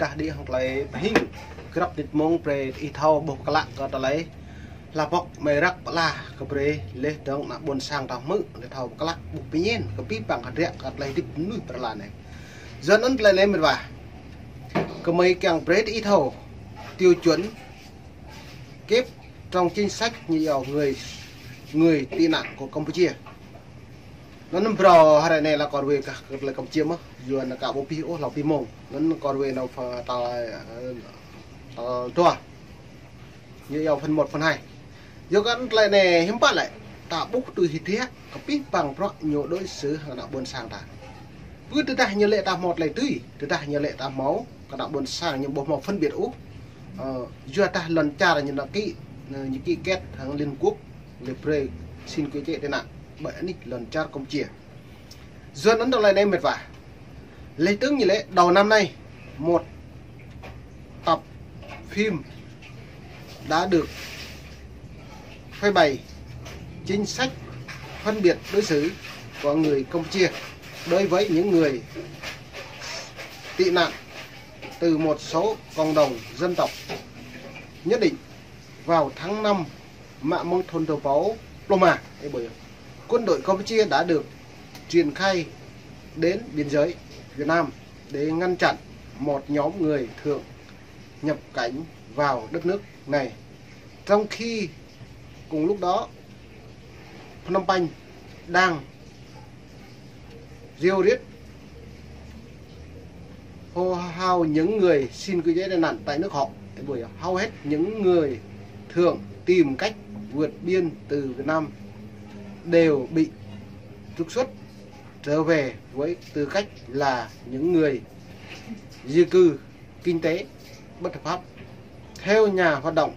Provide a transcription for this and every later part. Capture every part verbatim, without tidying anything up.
Tah đĭ hŏng klei pơhing grăp nĭt mông brei ih thâo ƀuh klă kơ tơlơi hla pŏk mei răk pla kơ brei leh dơ̆ng ană ƀuôn sang ta hmư̆ leh thâo klă ƀuh pơñen kơ bi păng hdră kơ tơlơi hdĭp mnuih pơrlan anei. Yua anăn tơlơi anei mĭt wa. Kơ mei kiăng brei ih thâo tiêu chuẩn kép trong chính sách ñu yua người, người tị nạn của Campuchia. Anăn brei hruê anei lĕ kâo wê kơ, kơ tơlơi Campuchia mơh, yua anăn ka ƀuh pih ôh hlâo pih mông. Anăn kâo wê anăn pha tal, ơ, tal dua. Ñu yua phần một, phần hai. Yua kơ anăn tơlơi anei hiam pă lĕ, ta ƀuh tui hĭn tiah, kơ bi păng bruă ñu đối xử hăng ană ƀuôn sang ta. Pơ tơdah ñu lĕ ta mâo tơlơi tui, tơdah ñu lĕ ta mâo, kơ ană ƀuôn sang ñu ƀuh mâo phân biệt ôh. Ơ, yua dah lăn čar ñu anăn ký, ñu ký kết hăng Liên Quốc, leh brei xin quy chế tị nạn ƀơi anih lăn čar Campuchia. Yua anăn tơlơi anei mĭt wa. Leh dơ̆ng ñu lĕ đầu năm nay, một tập phim đã được phơi bày chính sách phân biệt đối xử của người Campuchia đối với những người tị nạn từ một số cộng đồng dân tộc nhất định vào tháng năm mă mơ̆ng thŭn dua êbâo pluh êma, ê, ƀuh yơh. Quân đội Campuchia đã được triển khai đến biên giới Việt Nam để ngăn chặn một nhóm người Thượng nhập cảnh vào đất nước này. Trong khi cùng lúc đó, Phnom Penh đang rêu riết hô hào những người xin quy chế tị nạn tại nước họ. Ê, ƀuh yơh. Hầu hết những người Thượng tìm cách vượt biên từ Việt Nam đều bị trục xuất trở về với tư cách là những người di cư kinh tế bất hợp pháp. Theo nhà hoạt động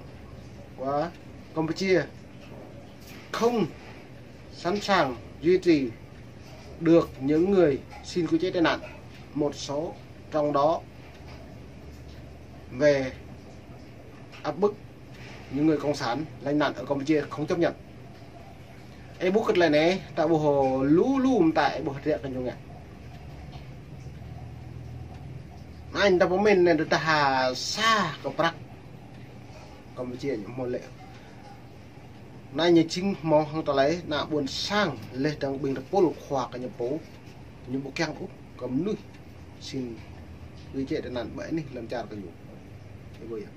của Campuchia, không sẵn sàng duy trì được những người xin quy chế tị nạn, một số trong đó về áp bức những người cộng sản lánh nạn ở Campuchia không chấp nhận. Ê, ƀuh kơ tơlơi anei, ta ƀuh lu lu mta, ê, ƀuh hdră kơ ñu ngă. Anăn ta pơmĭn anei ta ha sa kơ prăk Campuchia ñu mâo lĕ. Anăn ñu jing mâo hŏng tơlơi ană ƀuôn sang leh dơ̆ng ƀing tơpul khua kơ ñu pô, ñu ƀu kiăng ôh kơ mnuih xin quy chế tị nạn ƀơi anih lăn čar kơ ñu. Ê, ƀuh yơh.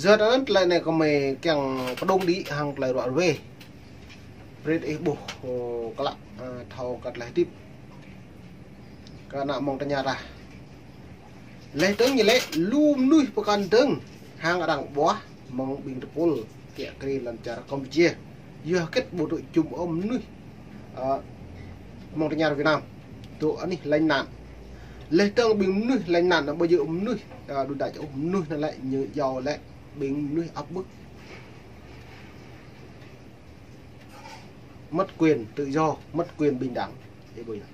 Yua anăn tơlơi anei kơ mei kiăng pơdŏng đĭ hŏng tơlơi ruă ruê. Brei ih ƀuh, ơ, klă, ơ, thâo kơ tơlơi hdĭp kơ ană mơ̆ng tơña rah. Leh dơ̆ng ñu lĕ lu mnuih pơkŏn dơ̆ng hăng arăng ƀuah mơ̆ng ƀing tơpul kiă kriê lăn čar Campuchia. Yua kơ ƀu tŭ jum ôh mnuih, ơ, mơ̆ng tơña Việt Nam. Tŭ anih lánh nạn. Leh dơ̆ng ƀing mnuih lánh nạn anăn ƀu djŏ mnuih, ơ, đu đač ôh, mnuih anăn lĕ ñu yua lĕ ƀing mnuih áp bức, mất quyền tự do, mất quyền bình đẳng. Ê, ƀuh yơh.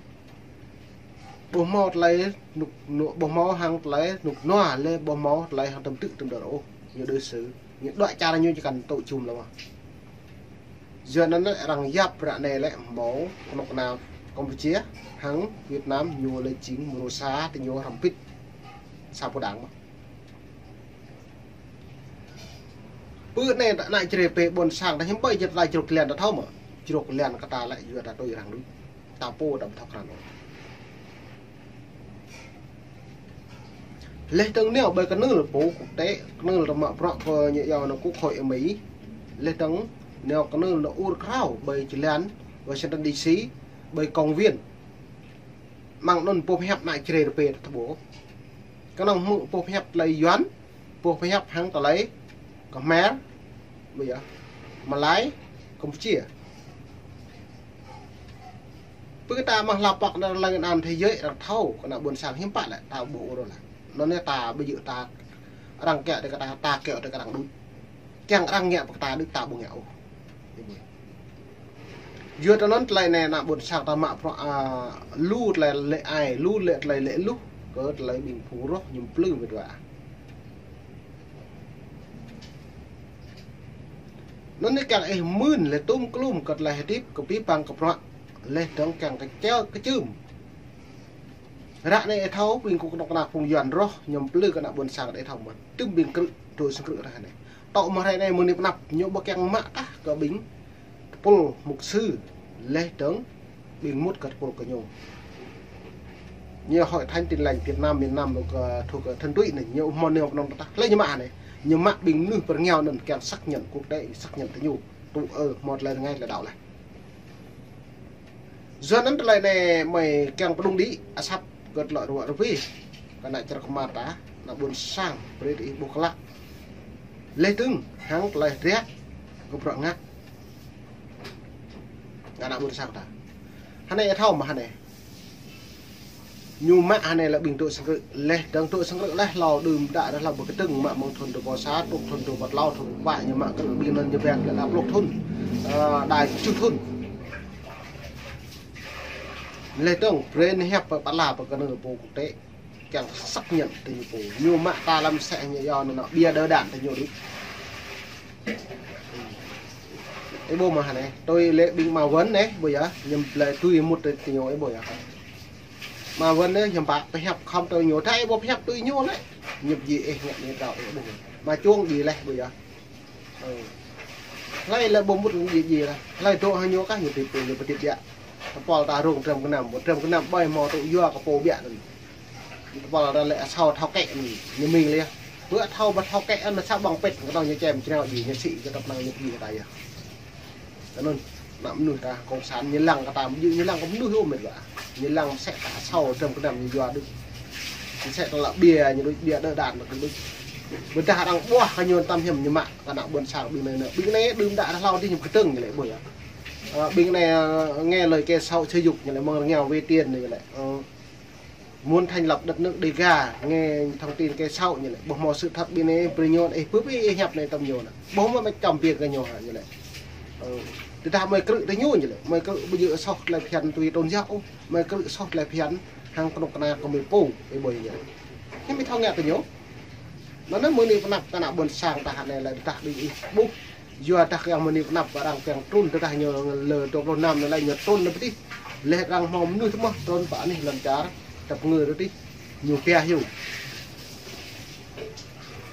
Ƀuh mâo tơlơi nuk, nuk, ƀuh mâo hăng tơlơi nuk nua leh ƀuh mâo tơlơi hăng tăm tư̆ tăm dơr ôh. Ñu đối xử, ñu đuĕ čar ñu či kăn tŭ jum lŏ mơh. Yua anăn lĕ arăng yap ră anei lĕ mâo knŭk kna Campuchia hăng Việt Nam ñu lĕ jing mrô sa ti ñu hrăm pĭt sa pô đảng mơh. Pơ anei ta ană čre pê ƀuôn sang ta hiam ƀai jăt ta jrôk lian ta thâo mơh. Jrôk lian kơ ta lĕ yua ta tui arăng đuč. Ta pô ta ƀu thâo krăn ôh. Leh dơ̆ng nao ƀơi knưl pô quốc tế, knưl ta mă bruă kơ ñu yua anăn quốc hội Mỹ. Leh dơ̆ng nao knưl anăn ur krao ƀơi jơlan Washington D C, ƀơi công viên. Mơ̆ng anăn pô pơhiăp ană čre rơpê ta ƀuh. Knŏng hmư̆ pô pơhiăp tơlơi Yuăn, pô pơhiăp hăng tơlơi Khmer, ƀuh yơh, Malay, Campuchia. Pơ ta mă hla pŏk anăn lăng anăn thế giới arăng thâo, kơ ană ƀuôn sang hiam pă lĕ, ta ƀuh ôh lĕ. Anăn ta ƀu djŏ ta arăng kiă tơ kơ ta, ta kiă tơ kơ arăng đuč. Kiăng arăng ngă pơ kơ ta đuč ta ƀu ngă ôh. Yua anăn tơlơi anei ană ƀuôn sang ta mă bruă, ơ, lu tơlơi lĕ ai, lu lĕ tơlơi lĕ luh, kơ tơlơi ƀing phung roh ñu mplư mĭt wa. Anăn ñu kiăng ih mưn leh tŭm klŭm kơ tơlơi hdĭp kơ bi păng kơ bruă, leh dơ̆ng kiăng kơ čơ kơ čưm. Ră anei ih thâo ƀing kơ knŏng kna phung Yuăn roh ñu mplư kơ ană ƀuôn sang ih thâo mơh. Tŭm ƀing krư̆, dôk sang krư̆ ră anei. Tŏ mơh ră anei mơ̆ng anei pnăp ñu ƀuh kiăng mă tah kơ ƀing tơpul mục sư leh dơ̆ng ƀing mŭt kơ tơpul kơ ñu. Ñu Hội Thánh Tin Lành Việt Nam miền Nam kơ thu kơ thân tụy anei ñu mơ̆ng anei pnŏng tah leh ñu mă anei. Ñu mă ƀing mnuih pơrngao anăn kiăng xác nhận quốc tế, xác nhận tơ ñu. Tŭ ơ mơ̆ng leh rơngai leh đăo leh. Yua anăn tơlơi anei mơi kiăng pơdŭng đĭ asăp kơ tơlơi ruă rơpi. Kơ ană čar kmar ta, ană ƀuôn sang, brei ih ƀuh klă. Leh dơ̆ng, hăng tơlơi hriă, kơ bruă ngă. Kơ ană ƀuôn sang ta. Hơnei ih thâo mơh hơnei. Ñu mă hơnei lĕ ƀing dôk sang krư̆, leh dơ̆ng dôk sang krư̆ leh hlâo đưm đă dah hlâo ƀơ kdơ̆ng mă mơ̆ng thŭn dua êbâo sa, truh thŭn dua êbâo tlâo, thŭn êbâo pă ñu mă krư̆ ƀing anăn ñu bĕ leh đăo pluh thŭn. Ơ, đai kjuh thŭn. Leh dơ̆ng, brei ñu hiăp pơ pala pơ kơ nư pô quốc tế. Kiăng xác nhận tơ ñu pô. Ñu mă ta lăm sĕ ñu yua anăn bia đơ đan tơ ñu đuč. Ih ƀuh mơh hơnei. Tui lĕ ƀing Ma Wun anei, ƀuh yơh. Ñu blei tui mŭt tơ ñu, ih ƀuh yơh. Ma Wun anei, ñu pă pơhiăp khŏm tơ ñu. Tha ih ƀuh pơhiăp tui ñu lĕ. Ñu ji ih ngă ñu rao ih ƀuh. Ma Chuông ji leh, ƀuh yơh. Ơ. Hlei lĕ ƀuh mŭt ji ji leh. Hlei dôk hăng ñu kah ñu tip ñu pơtip biă. Tơpul ta rông trăm knăm, trăm knăm ƀai mâo tŭ yua kơ pô biă anăn. Tơpul ta lĕ asâo thâo kĕ anăn, ñu mĭn leh. Bơ thâo ƀă thâo kĕ anăn sa ƀăng pĭt, kơ tơl ñu čem črao ji, ñu sĭ kơ tăp năng ñu pơgi kơ ta yơh. Anăn, ană mnuih ta cộng sản ñu lăng kơ ta, ñu lăng kơ mnuih ôh mĭt wa. Ñu lăng msĕ ta asâo trăm knăm ñu yua đuč. Msĕ ta lă bia ñu đuč, bia đơ đan đuč. Ƀiădah arăng ƀuah kơ ñu tăm hiăm ñu mă kơ ană ƀuôn sang ƀing anei, ƀing anei đưm đă hlâo dih ñu kdơ̆ng ñu lĕ ƀuh yơh. Ơ, ƀing anei, ơ, nghe lời kẻ xấu xúi giục ñu lĕ mơ̆ng rơngiao vay tiền ñu lĕ. Ơ, muốn thành lập đất nước Đêga, nghe thông tin kẻ xấu ñu lĕ. Ƀuh mâo sự thật ƀing anei, brei ñu ih bưp ih hiăp anei tăm ñu nă. Ƀuh mâo mĕt čăm biêng kơ ñu hă ñu lĕ. Ơ, tơdah mơi krư̆ tơ ñu ñu lĕ. Mơi krư̆ ƀu djơ̆ soh tơlơi phiăn tui tôn giáo ôh. Mơi krư̆ soh tơlơi phiăn hăng knŭk kna kơ mơi pô, ih ƀuh ñu. Ñu mĭn thâo ngă tơ ñu. Anăn mơ̆ng anei pnăp kơ ană ƀuôn sang ta hơnei lĕ tơdah ƀing ih ƀuh. Yua dah kiăng mơ̆ng anei pnăp arăng kiăng trŭn tơdah ñu lơ dua pluh năm anei lĕ ñu trŭn lĕ pơdih. Leh arăng mâo mnuih tơmơh trŭn pă anih lăn čar. Tăp ngơ tơdih. Ñu pia hiu.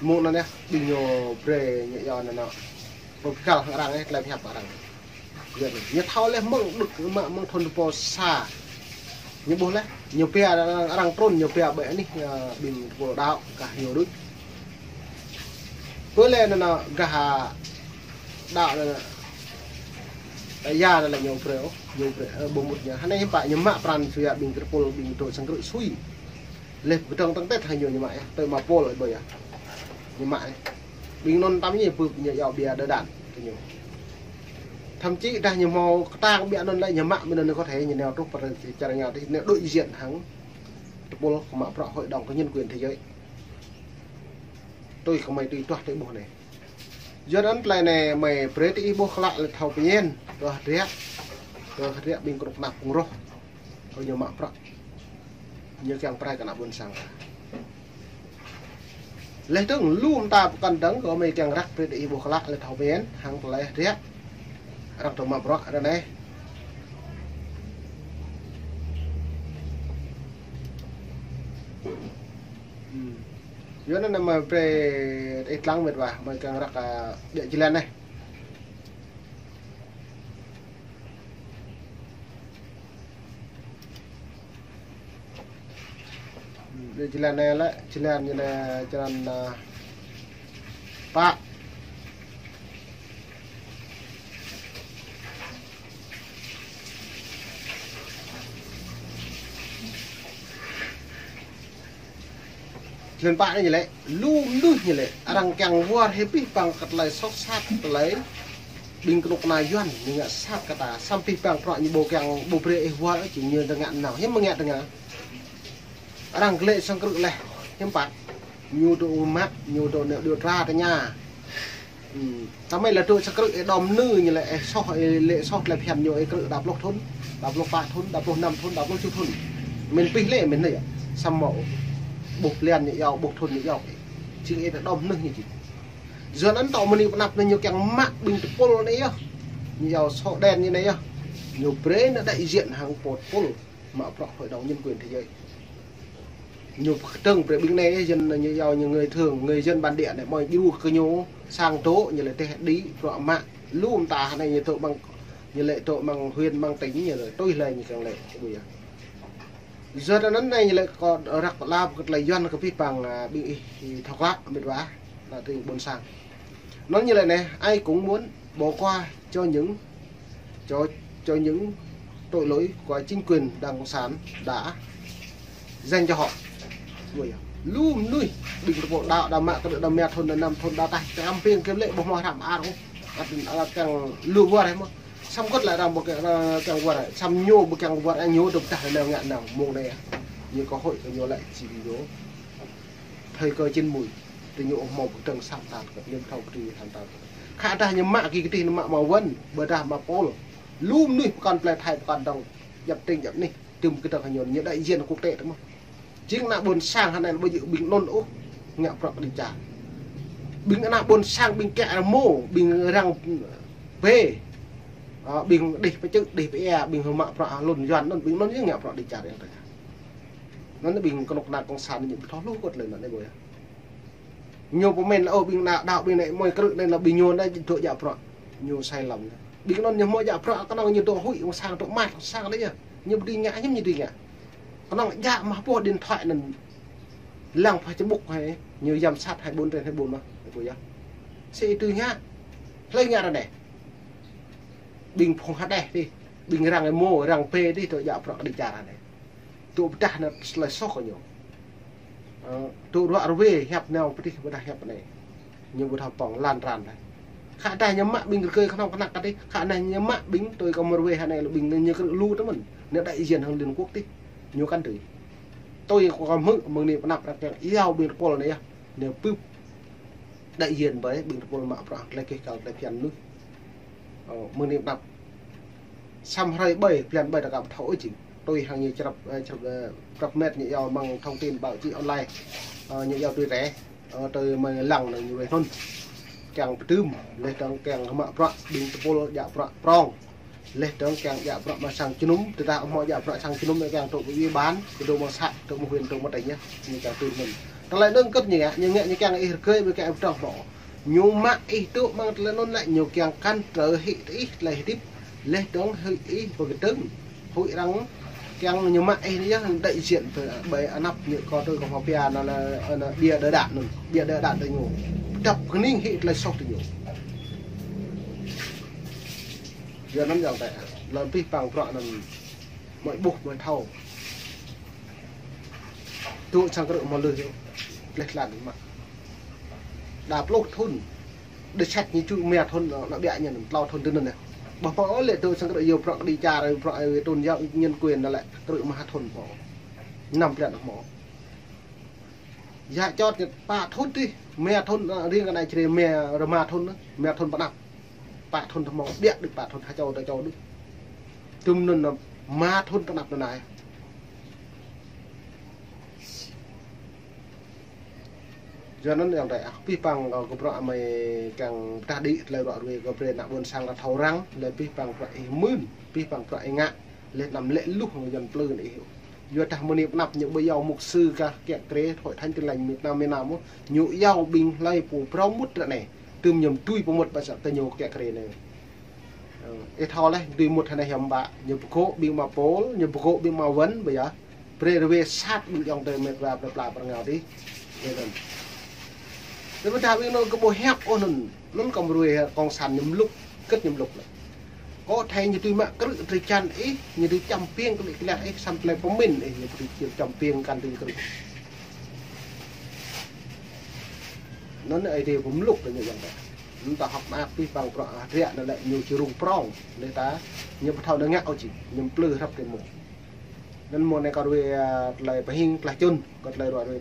Mơ̆ng anăn yơh, ƀing ñu brei ñu yua anăn nă. Ƀuh kal hăng arăng ih, tơlơi hiăp arăng. Yua anăn. Ñu thâo leh mơ̆ng đŭt mă mơ̆ng thŭn dua êbâo sa. Ñu ƀuh leh, ñu pia arăng, arăng trŭn, ñu pia ƀĕ anih, ơ, ƀing tơpul đăo, kah ñu đuč. Pơ leh anăn, ơ, gah, ơ, đăo anăn, ơ, ya anăn lĕ ñu brei, ơ, ñu brei, ơ, ƀuh mŭt ñu. Hơnei hiưm pă ñu mă pran sua ƀing tơpul, ƀing dôk sang krư̆ sui. Leh pơdơ̆ng tơ̆ng tĕt hăng ñu ñu mă yơh, tơ Ma Pôl ih ƀuh yơh. Ñu mă yơh. Ƀing anăn tăm ñu bưp ñu yua bia đơ đan tơ ñu. Thậm chí dah ñu mâo ktang ƀiă anăn lĕ ñu mă mơ̆ng anăn có thể ñu nao truh pơ čar ngao tih, nao đối diện hăng tơpul kơ mă bruă Hội đồng kơ nhân quyền thế giới. Tui kơ mơi tui tuah tui ƀuh anei. Yua anăn tơlơi anei mơi brei tơ ih ƀuh klă leh thâo pơñen, tuah hriă, tuah hriă ƀing knŭk kna phung roh. Kơ ñu mă bruă. Ñu kiăng prai kơ ană ƀuôn sang. Leh dơ̆ng lu mta pơkŏn dơ̆ng kơ mơi kiăng răk brei tơ ih ƀuh klă leh thâo pơñen, hăng tơlơi hriă. Arăng dôk mă bruă ră anei. Hmm. Yua anăn mơi brei ih dlăng mĭt wa, mơi kiăng răk, ơ, ƀiă jơlan anei. Ƀiă jơlan anei lĕ, jơlan ñu anei, jơlan, ơ, pă. Jơlan pă anei ñu lĕ, lu mnuih ñu lĕ, arăng kiăng war hĕ pih păng kơ tơlơi soh sat tơlơi ƀing knŭk kna Yuăn ñu ngă sat kơ ta, săm pih păng prŏ ñu ƀu kiăng ƀu brei ih war ôh, či ñu tơngă nao, hiưm mơ̆ng ngă tơngă. Arăng glĕ sang krư̆ leh, hiưm pă. Ñu dôk mă, ñu dôk nao điều tra tơ ñu. Hmm. Tơmơi lĕ dôk sang krư̆ ih đăm nư ñu lĕ ih soh, ih lĕ soh tơlơi phiăn ñu ih krư̆ đa pluh thŭn, đa pluh pă thŭn, đa pluh năm thŭn, đa pluh kjuh thŭn. Mĭn pih lĕ mĭn anei yơh. Săm mâo. Ƀuh plian ñu yua, ƀuh thŭn ñu yua. Jing ih đăm nư ñu jing. Yua anăn tơ mơ̆ng anei pnăp anăn ñu kiăng mă ƀing tơpul anei yơh. Ñu yua sổ đen ñu anei yơh. Ñu brei nao đại diện hăng pô tơpul mă bruă Hội đồng Nhân quyền Thế giới. Ñu kdơ̆ng brei ƀing anei, dân ñu yua ñu người thường, người dân bản địa anei, mâo djru kơ ñu sang dôk, ñu lĕ teh đĭ, bruă mă, lu mta anei ñu dôk mơ̆ng, ñu lĕ dôk mơ̆ng huyện, mơ̆ng tỉnh, ñu lĕ tui hlue ñu kiăng lĕ, ƀuh yơh. Yua anăn anei ñu lĕ kâo răk lăp kơ tơlơi yuăn kơ pih păng, a, ƀing ih thâo klă, mĭt wa, anăn tring ƀuôn sang. Anăn ñu lĕ anei, ai cũng muốn bỏ qua cho những, cho, cho những tội lỗi của chính quyền Đảng Cộng sản đã dành cho họ. Ui, lu mnuih, ƀing tơpul đa, đa mă, kơ đa mia thŭn, đa năm thŭn, đa taih, kăm piêng kơ lĕ, ƀuh mâo hrăm ar ôh. Ăt, ăt kiăng lu war mơh. Săm kŭt lĕ arăng ƀuh kiăng, kiăng war, săm ñu ƀuh kiăng war, ñu dôk tah lĕ ngă nao, mông anei. Ñu cơ hội kơ ñu lĕ, či ñu. Thời cơ chín mươi, tơ ñu ôh mâo ƀuh dơ̆ng săm tan, kơ ñu thâo kơ tui han tan. Khă dah ñu mă kơ kơ tih ñu mă mâo wăn, ƀiădah mă pôl. Lu mnuih pơkŏn plei Thái, pơkŏn dŏng, djăp tring djăp anih. Tơm kơ tơ̆ng hñôn, ñu đại diện quốc tế tơ mơh. Jing ană ƀuôn sang hơnăn ƀu djơ̆ ƀing anŭn ôh, ngă bruă kđi čar. Ƀing ană ƀuôn sang, ƀing kiă rơmô, ƀing răng bê. A, ƀing đih pơčư̆, đih pơia, ƀing hmă bruă hlŭn yuăn anŭn, ƀing anŭn yơh ngă bruă kđi čar yang tơnah. Anăn ƀing knŭk kna cộng sản ñu ƀu thâo hluh kŭt lĕ anăn ƀuh yơh. Ñu pơmĭn lĕ, ơ, ƀing ană đăo, ƀing anei, mơi krư̆ anei lĕ ƀing ñu anei dôk djă bruă. Ñu sai lầm. Ƀing anăn ñu mâo djă bruă, knŏng ñu dôk huĭ, ƀuôn sang dôk mă, ƀuôn sang anei yơh. Ñu ƀu dưi ngă, ñu ƀu dưi ngă. Knŏng djă mă pô điện thoại anăn lăng Facebook hĕ, ñu giám sát hai bốn trên hai bốn mơh, ƀuh yơh. Sĭt tui ngă, hlei ngă ară anei. Ƀing phung hđeh dih, ƀing răng êmô, răng bê dih, dôk djă bruă kđi čar anei. Dôk pơdah anăn tơlơi soh kơ ñu. Ơ, dôk ruă ruê hiăp nao pơdih pơdah hiăp anei. Ñu ƀu thâo pŏng lan tran leh. Khă dah ñu mă ƀing rơgơi knŏng knăk kơ dih, khă dah ñu mă ƀing tui kơ mơ̆ ruê hơnăn lĕ ƀing ñu krư̆ lu tơ mơ̆n. Ñu đại diện hŏng Liên Quốc dih. Ñu kăn tui. Tui kơ hmư̆ mơ̆ng anei pơnăp răng kiăng iâu ƀing tơpul anei yơh. Ñu pưp đại diện ƀai ƀing tơpul mă bruă tlei keh kal tlei phiăn anei. Ơ, mơ̆ng anei pơnăp. Săm hrơi ƀai, blan ƀai ta kăp thâo ôh jing. Tui hăng ñu črăp, ơ, črăp, ơ, črăp met ñu iâu mơ̆ng thông tin báo chí online. Ơ, ñu iâu tui rĕ. Ơ, tui mơ̆ng lăng anăn ñu wĕ hnŭn. Kiăng pơdưm, leh dơ̆ng kiăng mă bruă, ƀing tơpul djă bruă prŏng. Leh dơ̆ng kiăng djă bruă mă sang jơnum, tơdah mâo djă bruă sang jơnum kiăng tŭ kơ ủy ban, kơ dôk mơ̆ng xã, tŭ mơ̆ng huyện, tŭ mơ̆ng tỉnh yơh. Ñu kiăng tui hnŭn. Tơlơi anăn kơt ñu ngă, ñu ngă ñu kiăng ih rơgơi, ƀu kiăng ih pơdrŏng mơh. Ñu mă ih tŭ mơ̆ng tơlơi anăn lĕ, ñu kiăng kăn trơ hĭ ih tơlơi hdĭp. Leh dơ̆ng hĭ ih pơkdơ̆ng. Huĭ arăng kiăng ñu mă ih anei yơh đại diện ƀai, ƀai anăp ñu kơ tơ kơ mâo pia anăn lĕ, anăn bia đỡ đạn anăn, bia đỡ đạn tơ ñu. Dăp kơning hĭ tơlơi soh tơ ñu. Yua anăn ayŏng adei, lŏ pih păng bruă anăn mơi ƀuh mơi thâo. Dôk sang krư̆ mâo lưh yơh. Pleh tlan mă. Đa pluh thŭn. Đa săč ñu čŭ mia thŭn, nao ƀiă ñu anăn tlâo thŭn tơ anăn yơh. Ƀuh păng ôh lĕ dôk sang krư̆ yua bruă kđi čar, bruă tôn giáo nhân quyền anăn lĕ krư̆ mă ha thŭn pô. Năm blan mâo. Yua čŏt ñu pă thŭn dih, mia thŭn, ơ, riêng kơ anei črê mia rơma thŭn, mia thŭn pơnăp. Pă thŭn tơ mâo, ƀiă đĭ pă thŭn ha čô tơ čô đĭ. Tŭm anăn mă thŭn pơnăp anăn anei. Yua anăn ayŏng adei ah, pih păng kơ bruă mơi kiăng pơdah đĭ tơlơi ruă ruê kơ brei ană ƀuôn sang ta thâo răng, leh pih păng bruă ih mưn, pih păng bruă ih ngă, leh anăn lĕ luh hŏng yuăn plư anei ih. Yua dah mơ̆ng anei pơnăp ñu ƀu iâu mục sư kah kiă kriê Hội Thánh Tin Lành Việt Nam miền Nam ôh, ñu iâu ƀing hlei pô prŏng mŭt ră anei. Tŭm ñu tui pơmŭt ƀă sa kơ ñu kiă kriê anei. Ơ, ih thâo leh, tui mŭt hơnei hiam ƀă, ñu pơgô̆ ƀing mă pôl, ñu pơgô̆ ƀing mă wăn, ƀiă. Brei rơwê sat ƀing ayŏng adei mĕt wa plei pla pơrngao dih. Ơ, anăn. Tơdah ƀing anăn kơ ƀu hiăp ôh anăn, anăn kơ mơ̆ rơwê cộng sản ñu mluk, kơt ñu mluk leh. Kơ thei ñu tui mă krư̆ drei čan ih, ñu tui čăm piêng kơ lĕ kơ lĕ ih, săm tơlơi pơmĭn ih, ñu tui čăm piêng kăn tui krư̆. Anăn Aê Diê pô mluk leh ñu ayŏng adei. Anăn ta hŏk mơak pih păng bruă hdriă anăn lĕ ñu či rŭng prŏng. Leh ta, ñu ƀu thâo anăn ngă ôh či, ñu mplư hrăp ti mông. Anăn mông anei kơ rui, a, tơlơi pơhing tlaih čŭn, kơ tơlơi ruă rui.